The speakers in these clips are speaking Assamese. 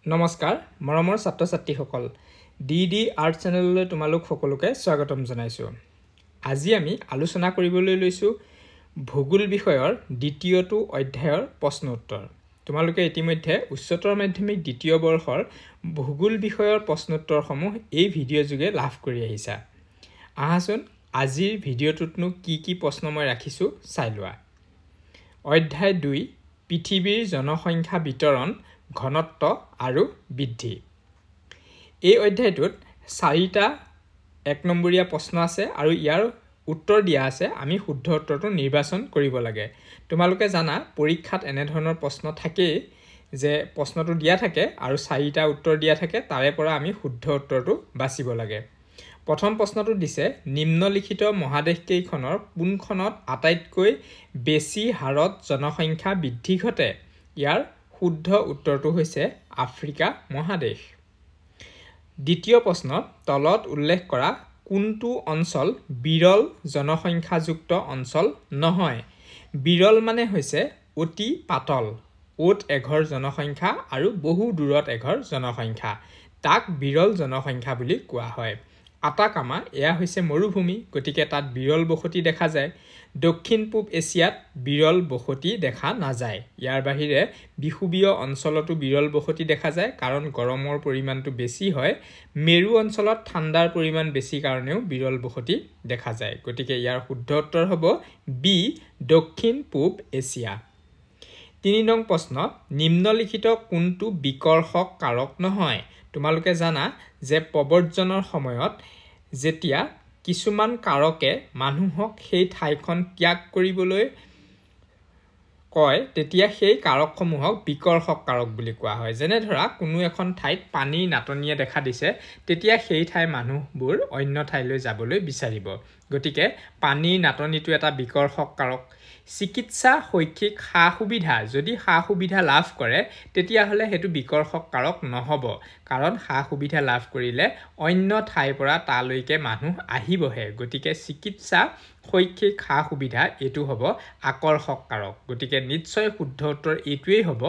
নমস্কাৰ মৰমৰ ছাত্ৰ ছাত্ৰীসকল, ডি ডি আৰ্ট চেনেললৈ তোমালোক সকলোকে স্বাগতম জনাইছোঁ। আজি আমি আলোচনা কৰিবলৈ লৈছোঁ ভূগোল বিষয়ৰ দ্বিতীয়টো অধ্যায়ৰ প্ৰশ্ন উত্তৰ। তোমালোকে ইতিমধ্যে উচ্চতৰ মাধ্যমিক দ্বিতীয় বৰ্ষৰ ভূগোল বিষয়ৰ প্ৰশ্নোত্তৰসমূহ এই ভিডিঅ' যোগে লাভ কৰি আহিছা। আহাচোন আজিৰ ভিডিঅ'টোতনো কি কি প্ৰশ্ন মই ৰাখিছোঁ চাই লোৱা। অধ্যায় 2, পৃথিৱীৰ জনসংখ্যা বিতৰণ, ঘনত্ব আৰু বৃদ্ধি। এই অধ্যায়টোত চাৰিটা 1 নম্বৰীয়া প্ৰশ্ন আছে আৰু ইয়াৰ উত্তৰ দিয়া আছে। আমি শুদ্ধ উত্তৰটো নিৰ্বাচন কৰিব লাগে। তোমালোকে জানা পৰীক্ষাত এনেধৰণৰ প্ৰশ্ন থাকেই যে প্ৰশ্নটো দিয়া থাকে আৰু চাৰিটা উত্তৰ দিয়া থাকে, তাৰে পৰা আমি শুদ্ধ উত্তৰটো বাচিব লাগে। প্ৰথম প্ৰশ্নটো দিছে, নিম্নলিখিত মহাদেশকেইখনৰ কোনখনত আটাইতকৈ বেছি হাৰত জনসংখ্যা বৃদ্ধি ঘটে? ইয়াৰ শুদ্ধ উত্তৰটো হৈছে আফ্ৰিকা মহাদেশ। দ্বিতীয় প্ৰশ্ন, তলত উল্লেখ কৰা কোনটো অঞ্চল বিৰল জনসংখ্যাযুক্ত অঞ্চল নহয়? বিৰল মানে হৈছে অতি পাতল, অ'ত এঘৰ জনসংখ্যা আৰু বহু দূৰত এঘৰ জনসংখ্যা, তাক বিৰল জনসংখ্যা বুলি কোৱা হয়। আটাকামা এয়া হৈছে মৰুভূমি, গতিকে তাত বিৰল বসতি দেখা যায়। দক্ষিণ পূব এছিয়াত বিৰল বসতি দেখা নাযায়। ইয়াৰ বাহিৰে বিষুৱীয় অঞ্চলতো বিৰল বসতি দেখা যায়, কাৰণ গৰমৰ পৰিমাণটো বেছি হয়। মেৰু অঞ্চলত ঠাণ্ডাৰ পৰিমাণ বেছি কাৰণেও বিৰল বসতি দেখা যায়। গতিকে ইয়াৰ শুদ্ধ উত্তৰ হ'ব বি, দক্ষিণ পূব এছিয়া। 3 নং প্ৰশ্ন, নিম্নলিখিত কোনটো বিকৰ্ষক কাৰক নহয়? তোমালোকে জানা যে প্ৰব্ৰজনৰ সময়ত যেতিয়া কিছুমান কাৰকে মানুহক সেই ঠাইখন ত্যাগ কৰিবলৈ কয়, তেতিয়া সেই কাৰকসমূহক বিকৰ্ষক কাৰক বুলি কোৱা হয়। যেনে ধৰা কোনো এখন ঠাইত পানীৰ নাটনিয়ে দেখা দিছে, তেতিয়া সেই ঠাইৰ মানুহবোৰ অন্য ঠাইলৈ যাবলৈ বিচাৰিব। গতিকে পানীৰ নাটনিটো এটা বিকৰ্ষক কাৰক। চিকিৎসা, শৈক্ষিক সা সুবিধা, যদি সা সুবিধা লাভ কৰে তেতিয়াহ'লে সেইটো বিকৰ্ষক কাৰক নহ'ব, কাৰণ সা সুবিধা লাভ কৰিলে অন্য ঠাইৰ পৰা তালৈকে মানুহ আহিবহে। গতিকে চিকিৎসা, শৈক্ষিক সা সুবিধা এইটো হ'ব আকৰ্ষক কাৰক। গতিকে নিশ্চয় শুদ্ধ উত্তৰ এইটোৱেই হ'ব।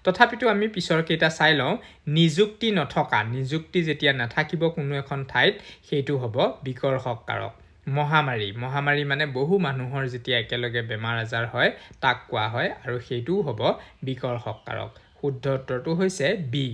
তথাপিতো আমি পিছৰ কেইটা চাই লওঁ। নিযুক্তি নথকা, নিযুক্তি যেতিয়া নাথাকিব কোনো এখন ঠাইত, সেইটো হ'ব বিকৰ্ষক কাৰক। মহামাৰী, মহামাৰী মানে বহু মানুহৰ যেতিয়া একেলগে বেমাৰ আজাৰ হয় তাক কোৱা হয়, আৰু সেইটোও হ'ব বিকৰ্ষক কাৰক। শুদ্ধ উত্তৰটো হৈছে বি।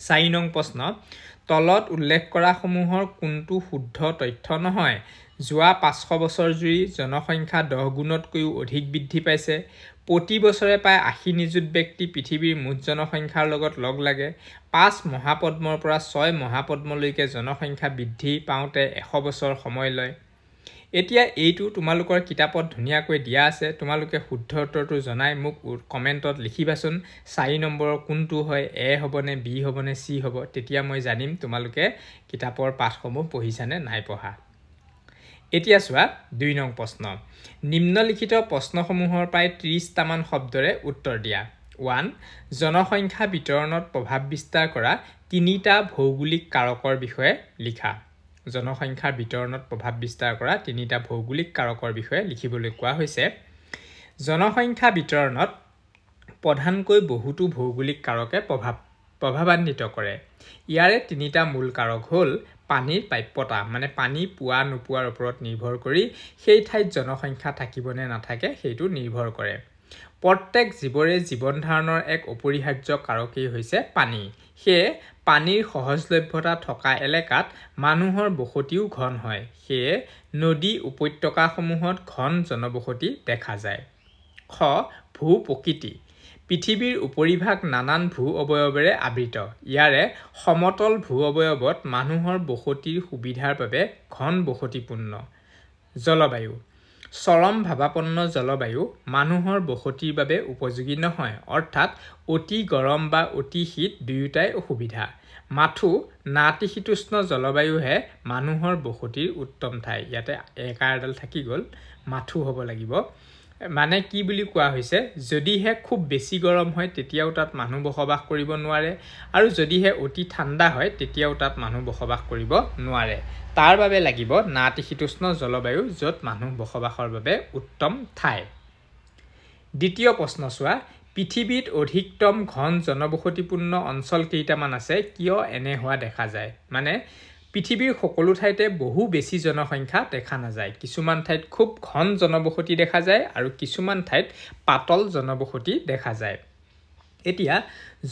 4 নং প্ৰশ্ন, তলত উল্লেখ কৰাসমূহৰ কোনটো শুদ্ধ তথ্য নহয়? যোৱা 500 বছৰ জুৰি জনসংখ্যা 10 গুণতকৈও অধিক বৃদ্ধি পাইছে। প্ৰতি বছৰে প্ৰায় 80 নিযুত ব্যক্তি পৃথিৱীৰ মুঠ জনসংখ্যাৰ লগত লগ লাগে। 5 মহাপদ্মৰ পৰা 6 মহাপদ্মলৈকে জনসংখ্যা বৃদ্ধি পাওঁতে 100 বছৰ সময় লয়। এতিয়া এইটো তোমালোকৰ কিতাপত ধুনীয়াকৈ দিয়া আছে। তোমালোকে শুদ্ধ উত্তৰটো জনাই মোক কমেণ্টত লিখিবাচোন, 4 নম্বৰৰ কোনটো হয়, এ হ'বনে বি হ'বনে চি হ'ব, তেতিয়া মই জানিম তোমালোকে কিতাপৰ পাঠসমূহ পঢ়িছানে নাই পঢ়া। এতিয়া চোৱা 2 নং প্ৰশ্ন, নিম্নলিখিত প্ৰশ্নসমূহৰ প্ৰায় 30টামান শব্দৰে উত্তৰ দিয়া। 1, জনসংখ্যা বিতৰণত প্ৰভাৱ বিস্তাৰ কৰা 3টা ভৌগোলিক কাৰকৰ বিষয়ে লিখা। জনসংখ্যাৰ বিতৰণত প্ৰভাৱ বিস্তাৰ কৰা 3টা ভৌগোলিক কাৰকৰ বিষয়ে লিখিবলৈ কোৱা হৈছে। জনসংখ্যা বিতৰণত প্ৰধানকৈ বহুতো ভৌগোলিক কাৰকে প্ৰভাৱান্বিত কৰে। ইয়াৰে 3টা মূল কাৰক হ'ল পানীৰ প্ৰাপ্যতা, মানে পানী পোৱা নোপোৱাৰ ওপৰত নিৰ্ভৰ কৰি সেই ঠাইত জনসংখ্যা থাকিব নে নাথাকে সেইটো নিৰ্ভৰ কৰে। প্ৰত্যেক জীৱৰে জীৱন ধাৰণৰ এক অপৰিহাৰ্য কাৰকেই হৈছে পানী। সেয়ে পানীৰ সহজলভ্যতা থকা এলেকাত মানুহৰ বসতিও ঘন হয়। সেয়ে নদী উপত্যকাসমূহত ঘন জনবসতি দেখা যায়। খ, ভূ প্ৰকৃতি। পৃথিৱীৰ উপৰিভাগ নানান ভূ অৱয়বেৰে আবৃত। ইয়াৰে সমতল ভূ অৱয়বত মানুহৰ বসতিৰ সুবিধাৰ বাবে ঘন বসতিপূৰ্ণ। জলবায়ু, চৰম ভাৱাপন্ন জলবায়ু মানুহৰ বসতিৰ বাবে উপযোগী নহয়, অৰ্থাৎ অতি গৰম বা অতি শীত দুয়োটাই অসুবিধা। মাথো নাতিশীতোষ্ণ জলবায়ুহে মানুহৰ বসতিৰ উত্তম ঠাই। ইয়াতে একাৰ এডাল থাকি গ'ল, মাথো হ'ব লাগিব। মানে কি বুলি কোৱা হৈছে, যদিহে খুব বেছি গৰম হয় তেতিয়াও তাত মানুহ বসবাস কৰিব নোৱাৰে, আৰু যদিহে অতি ঠাণ্ডা হয় তেতিয়াও তাত মানুহ বসবাস কৰিব নোৱাৰে। তাৰ বাবে লাগিব নাতিশীতোষ্ণ জলবায়ু, য'ত মানুহ বসবাসৰ বাবে উত্তম ঠাই। দ্বিতীয় প্ৰশ্ন চোৱা, পৃথিৱীত অধিকতম ঘন জনবসতিপূৰ্ণ অঞ্চল কেইটামান আছে, কিয় এনে হোৱা দেখা যায়? মানে পৃথিৱীৰ সকলো ঠাইতে বহু বেছি জনসংখ্যা দেখা নাযায়, কিছুমান ঠাইত খুব ঘন জনবসতি দেখা যায় আৰু কিছুমান ঠাইত পাতল জনবসতি দেখা যায়। এতিয়া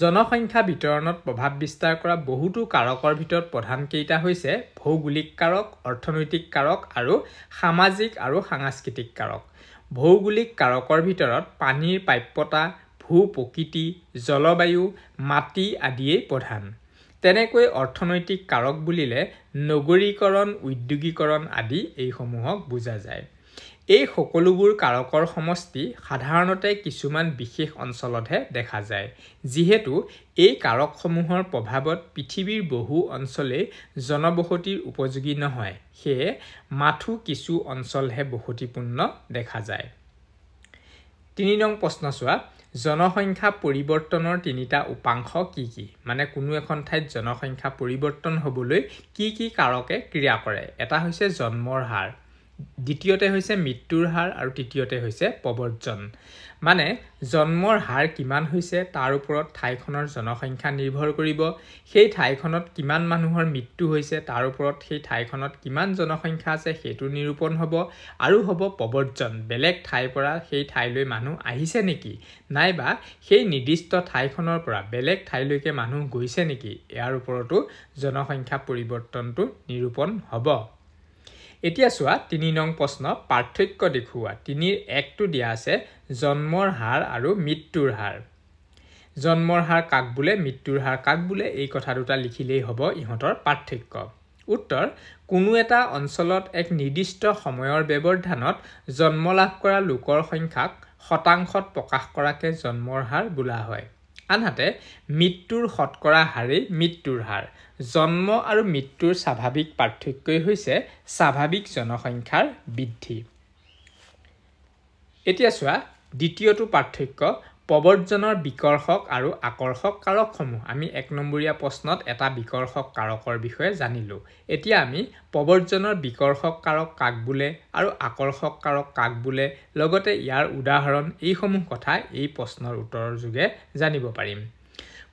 জনসংখ্যা বিতৰণত প্ৰভাৱ বিস্তাৰ কৰা বহুতো কাৰকৰ ভিতৰত প্ৰধানকেইটা হৈছে ভৌগোলিক কাৰক, অৰ্থনৈতিক কাৰক আৰু সামাজিক আৰু সাংস্কৃতিক কাৰক। ভৌগোলিক কাৰকৰ ভিতৰত পানীৰ প্ৰাপ্যতা, ভূ-প্ৰকৃতি, জলবায়ু, মাটি আদিয়েই প্ৰধান। তেনেকৈ অৰ্থনৈতিক কাৰক বুলিলে নগৰীকৰণ, উদ্যোগীকৰণ আদি এইসমূহক বুজা যায়। এই সকলোবোৰ কাৰকৰ সমষ্টি সাধাৰণতে কিছুমান বিশেষ অঞ্চলতহে দেখা যায়। যিহেতু এই কাৰকসমূহৰ প্ৰভাৱত পৃথিৱীৰ বহু অঞ্চলেই জনবসতিৰ উপযোগী নহয়, সেয়ে মাথো কিছু অঞ্চলহে বসতিপূৰ্ণ দেখা যায়। 3 নং প্ৰশ্ন চোৱা, জনসংখ্যা পৰিৱৰ্তনৰ তিনিটা উপাংশ কি কি? মানে কোনো এখন ঠাইত জনসংখ্যা পৰিৱৰ্তন হ'বলৈ কি কি কাৰকে ক্ৰিয়া কৰে? এটা হৈছে জন্মৰ হাৰ, দ্বিতীয়তে হৈছে মৃত্যুৰ হাৰ আৰু তৃতীয়তে হৈছে প্ৰব্ৰজন। মানে জন্মৰ হাৰ কিমান হৈছে তাৰ ওপৰত ঠাইখনৰ জনসংখ্যা নিৰ্ভৰ কৰিব, সেই ঠাইখনত কিমান মানুহৰ মৃত্যু হৈছে তাৰ ওপৰত সেই ঠাইখনত কিমান জনসংখ্যা আছে সেইটো নিৰূপণ হ'ব, আৰু হ'ব প্ৰব্ৰজন, বেলেগ ঠাইৰ পৰা সেই ঠাইলৈ মানুহ আহিছে নেকি নাইবা সেই নিৰ্দিষ্ট ঠাইখনৰ পৰা বেলেগ ঠাইলৈকে মানুহ গৈছে নেকি, ইয়াৰ ওপৰতো জনসংখ্যা পৰিৱৰ্তনটো নিৰূপণ হ'ব। এতিয়া চোৱা 3 নং প্ৰশ্ন, পাৰ্থক্য দেখুওৱা। 3-ৰ 1টো দিয়া আছে জন্মৰ হাৰ আৰু মৃত্যুৰ হাৰ। জন্মৰ হাৰ কাক বোলে, মৃত্যুৰ হাৰ কাক বোলে, এই কথা দুটা লিখিলেই হ'ব ইহঁতৰ পাৰ্থক্য। উত্তৰ, কোনো এটা অঞ্চলত এক নিৰ্দিষ্ট সময়ৰ ব্যৱধানত জন্ম লাভ কৰা লোকৰ সংখ্যাক শতাংশত প্ৰকাশ কৰাকে জন্মৰ হাৰ বোলা হয়। আনহাতে মৃত্যুৰ শতকৰা হাৰেই মৃত্যুৰ হাৰ। জন্ম আৰু মৃত্যুৰ স্বাভাৱিক পাৰ্থক্যই হৈছে স্বাভাৱিক জনসংখ্যাৰ বৃদ্ধি। এতিয়া চোৱা দ্বিতীয়টো পাৰ্থক্য, প্ৰব্ৰজনৰ বিকৰ্ষক আৰু আকৰ্ষক কাৰকসমূহ। আমি 1 নম্বৰীয়া প্ৰশ্নত এটা বিকৰ্ষক কাৰকৰ বিষয়ে জানিলোঁ। এতিয়া আমি প্ৰব্ৰজনৰ বিকৰ্ষক কাৰক কাক বোলে আৰু আকৰ্ষক কাৰক কাক বোলে, লগতে ইয়াৰ উদাহৰণ, এইসমূহ কথা এই প্ৰশ্নৰ উত্তৰৰ যোগে জানিব পাৰিম।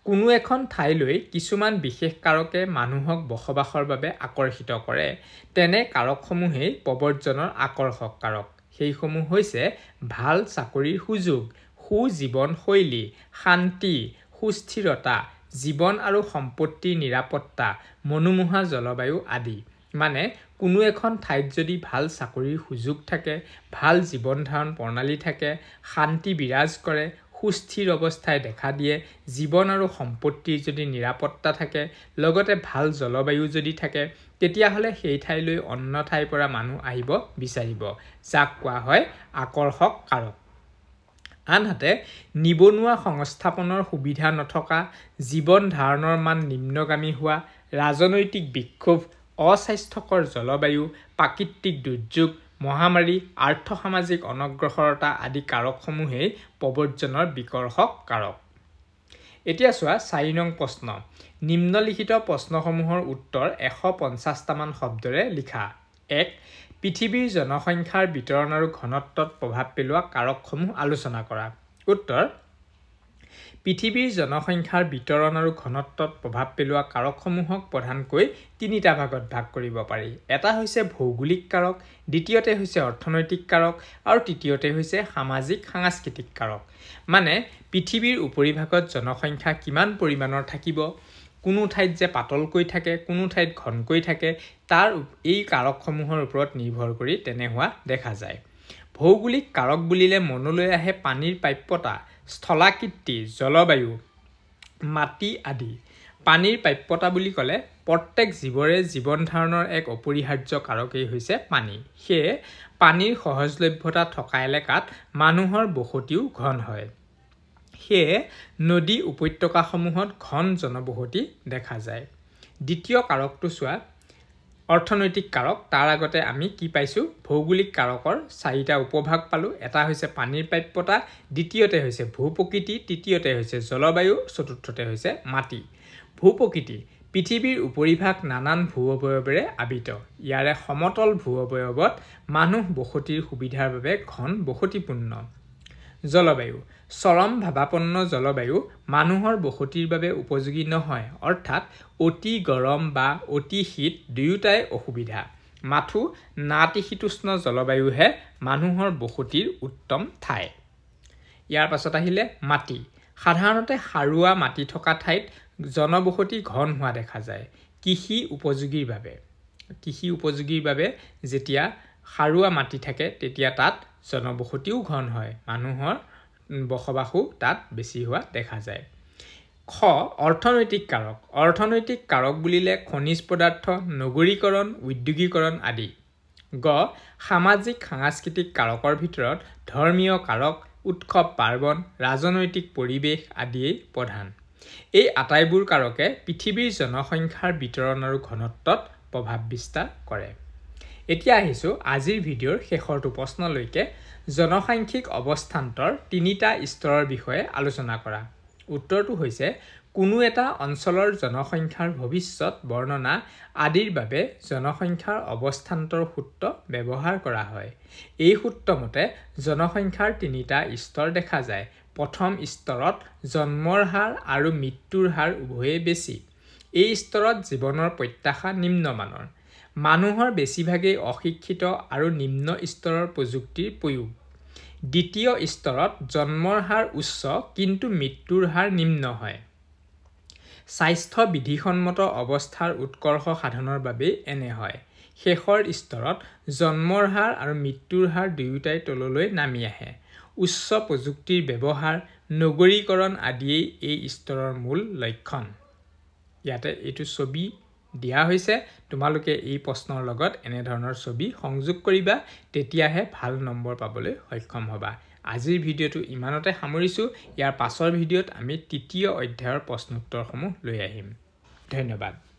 কোনো এখন ঠাইলৈ কিছুমান বিশেষ কাৰকে মানুহক বসবাসৰ বাবে আকৰ্ষিত কৰে, তেনে কাৰকসমূহেই প্ৰব্ৰজনৰ আকৰ্ষক কাৰক। সেইসমূহ হৈছে ভাল চাকৰিৰ সুযোগ, সুজীৱনশৈলী, শান্তি, সুস্থিৰতা, জীৱন আৰু সম্পত্তিৰ নিৰাপত্তা, মনোমোহা জলবায়ু আদি। মানে কোনো এখন ঠাইত যদি ভাল চাকৰিৰ সুযোগ থাকে, ভাল জীৱন ধাৰণ প্ৰণালী থাকে, শান্তি বিৰাজ কৰে, সুস্থিৰ অৱস্থাই দেখা দিয়ে, জীৱন আৰু সম্পত্তিৰ যদি নিৰাপত্তা থাকে, লগতে ভাল জলবায়ু যদি থাকে, তেতিয়াহ'লে সেই ঠাইলৈ অন্য ঠাইৰ পৰা মানুহ আহিব বিচাৰিব, যাক কোৱা হয় আকৰ্ষক কাৰক। আনহাতে নিবনুৱা সংস্থাপনৰ সুবিধা নথকা, জীৱন ধাৰণৰ মান নিম্নগামী হোৱা, ৰাজনৈতিক বিক্ষোভ, অস্বাস্থ্যকৰ জলবায়ু, প্ৰাকৃতিক দুৰ্যোগ, মহামাৰী, আৰ্থসামাজিক অনগ্ৰসৰতা আদি কাৰকসমূহেই প্ৰব্ৰজনৰ বিকৰ্ষক কাৰক। এতিয়া চোৱা 4 নং প্ৰশ্ন, নিম্নলিখিত প্ৰশ্নসমূহৰ উত্তৰ 150টামান শব্দৰে লিখা। 1, পৃথিৱীৰ জনসংখ্যাৰ বিতৰণ আৰু ঘনত্বত প্ৰভাৱ পেলোৱা কাৰকসমূহ আলোচনা কৰা। উত্তৰ, পৃথিৱীৰ জনসংখ্যাৰ বিতৰণ আৰু ঘনত্বত প্ৰভাৱ পেলোৱা কাৰকসমূহক প্ৰধানকৈ 3টা ভাগত ভাগ কৰিব পাৰি। এটা হৈছে ভৌগোলিক কাৰক, দ্বিতীয়তে হৈছে অৰ্থনৈতিক কাৰক আৰু তৃতীয়তে হৈছে সামাজিক সাংস্কৃতিক কাৰক। মানে পৃথিৱীৰ উপৰিভাগত জনসংখ্যা কিমান পৰিমাণৰ থাকিব, কোনো ঠাইত যে পাতলকৈ থাকে, কোনো ঠাইত ঘনকৈ থাকে, তাৰ এই কাৰকসমূহৰ ওপৰত নিৰ্ভৰ কৰি তেনে হোৱা দেখা যায়। ভৌগোলিক কাৰক বুলিলে মনলৈ আহে পানীৰ প্ৰাপ্যতা, স্থলাকৃতি, জলবায়ু, মাটি আদি। পানীৰ প্ৰাপ্যতা বুলি ক'লে প্ৰত্যেক জীৱৰে জীৱন ধাৰণৰ এক অপৰিহাৰ্য কাৰকেই হৈছে পানী। সেয়ে পানীৰ সহজলভ্যতা থকা এলেকাত মানুহৰ বসতিও ঘন হয়। সেয়ে নদী উপত্যকাসমূহত ঘন জনবসতি দেখা যায়। দ্বিতীয় কাৰকটো চোৱা, অৰ্থনৈতিক কাৰক। তাৰ আগতে আমি কি পাইছোঁ, ভৌগোলিক কাৰকৰ 4টা উপভাগ পালোঁ। এটা হৈছে পানীৰ প্ৰাপ্যতা, দ্বিতীয়তে হৈছে ভূপ্ৰকৃতি, তৃতীয়তে হৈছে জলবায়ু, চতুৰ্থতে হৈছে মাটি। ভূপ্ৰকৃতি, পৃথিৱীৰ উপৰিভাগ নানান ভূ অৱয়বেৰে আবৃত। ইয়াৰে সমতল ভূ অৱয়বত মানুহ বসতিৰ সুবিধাৰ বাবে ঘন বসতিপূৰ্ণ। জলবায়ু। চৰম ভাৱাপন্ন জলবায়ু মানুহৰ বসতিৰ বাবে উপযোগী নহয়, অৰ্থাৎ অতি গৰম বা অতি শীত দুয়োটাই অসুবিধা। মাথো নাতিশীতোষ্ণ জলবায়ুহে মানুহৰ বসতিৰ উত্তম ঠাই। ইয়াৰ পাছত আহিলে মাটি। সাধাৰণতে সাৰুৱা মাটি থকা ঠাইত জনবসতি ঘন হোৱা দেখা যায়। কৃষি উপযোগীৰ বাবে যেতিয়া সাৰুৱা মাটি থাকে তেতিয়া তাত জনবসতিও ঘন হয়, মানুহৰ বসবাসো তাত বেছি হোৱা দেখা যায়। খ, অৰ্থনৈতিক কাৰক। অৰ্থনৈতিক কাৰক বুলিলে খনিজ পদাৰ্থ, নগৰীকৰণ, উদ্যোগীকৰণ আদি। গ, সামাজিক সাংস্কৃতিক কাৰকৰ ভিতৰত ধৰ্মীয় কাৰক, উৎসৱ পাৰ্বণ, ৰাজনৈতিক পৰিৱেশ আদিয়েই প্ৰধান। এই আটাইবোৰ কাৰকে পৃথিৱীৰ জনসংখ্যাৰ বিতৰণ আৰু ঘনত্বত প্ৰভাৱ বিস্তাৰ কৰে। এতিয়া আহিছোঁ আজিৰ ভিডিঅ'ৰ শেষৰটো প্ৰশ্নলৈকে। জনসাংখ্যিক অৱস্থান্তৰ তিনিটা স্তৰৰ বিষয়ে আলোচনা কৰা। উত্তৰটো হৈছে কোনো এটা অঞ্চলৰ জনসংখ্যাৰ ভৱিষ্যত বৰ্ণনা আদিৰ বাবে জনসংখ্যাৰ অৱস্থান্তৰ সূত্ৰ ব্যৱহাৰ কৰা হয়। এই সূত্ৰমতে জনসংখ্যাৰ তিনিটা স্তৰ দেখা যায়। প্ৰথম স্তৰত জন্মৰ হাৰ আৰু মৃত্যুৰ হাৰ উভয়েই বেছি। এই স্তৰত জীৱনৰ প্ৰত্যাশা নিম্নমানৰ। মানুহৰ বেছিভাগেই অশিক্ষিত আৰু নিম্ন স্তৰৰ প্ৰযুক্তিৰ প্ৰয়োগ। দ্বিতীয় স্তৰত জন্মৰ হাৰ উচ্চ কিন্তু মৃত্যুৰ হাৰ নিম্ন হয়। স্বাস্থ্য বিধিসন্মত অৱস্থাৰ উৎকৰ্ষ সাধনৰ বাবেই এনে হয়। শেষৰ স্তৰত জন্মৰ হাৰ আৰু মৃত্যুৰ হাৰ দুয়োটাই তললৈ নামি আহে। উচ্চ প্ৰযুক্তিৰ ব্যৱহাৰ, নগৰীকৰণ আদিয়েই এই স্তৰৰ মূল লক্ষণ। ইয়াতে এইটো ছবি দিয়া হৈছে, তোমালোকে এই প্ৰশ্নৰ লগত এনেধৰণৰ ছবি সংযোগ কৰিবা, তেতিয়াহে ভাল নম্বৰ পাবলৈ সক্ষম হ'বা। আজিৰ ভিডিঅ'টো ইমানতে সামৰিছোঁ। ইয়াৰ পাছৰ ভিডিঅ'ত আমি তৃতীয় অধ্যায়ৰ প্ৰশ্নোত্তৰসমূহ লৈ আহিম। ধন্যবাদ।